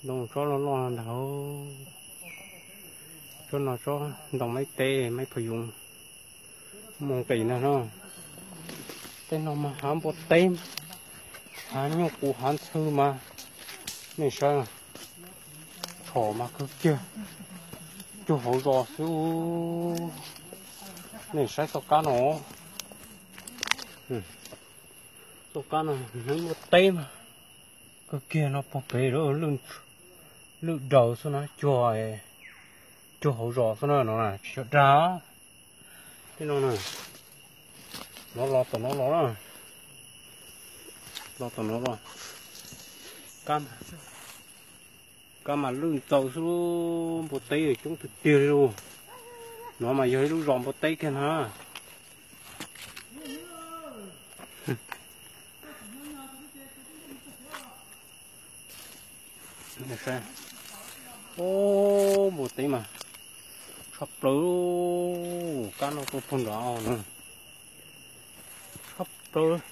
Ntoo tsob loj loj ntag. Tsob no tsob ntoo maib teb maib phav yoov mus nqis ntag no. Tej no mas hav npua teb, hav nyuj qus hav ntxhw mas, nej saib, tshom mas kawg kiag, cuag hauv zos xwb. Nej saib txoj kab no, txoj kab no hnub npua teb mas kawg kiag no pog pem, lwj daws xwb na, cuag, cuag hauv zos xwb na no, tsis yog dag. Tej no na, no los tom no los, los tom no los, kab mas lwj ntxaws xwb, npua teb coob tiag tiag li lauj. No mas yog ib lub zos npua teb kiag na. Npua teb mas tshaj plaws, kab no tuaj puag nram no, tshaj plaws.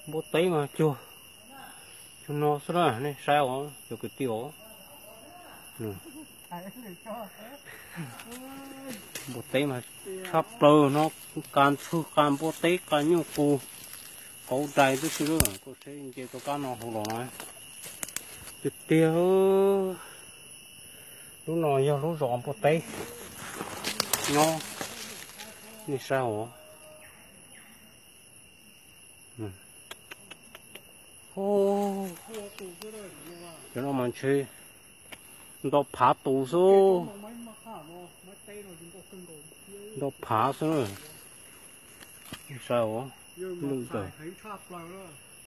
Npua teb mas cuag, cuag no xwb na, nej saib os cov kwv tij os. Npua teb mas tshaj plaws no, qa ntxhw qa npua teb qa nyuj qus, qauv dais tib si lawm. Koj saib nce tau kab no hauv los na, tiag tiag. Lub no yog lub zos npua teb nyob, nej saib os. Cov no mas ntshe nto phav tus xwb, nto phav xwb. Saib os, lwj daws,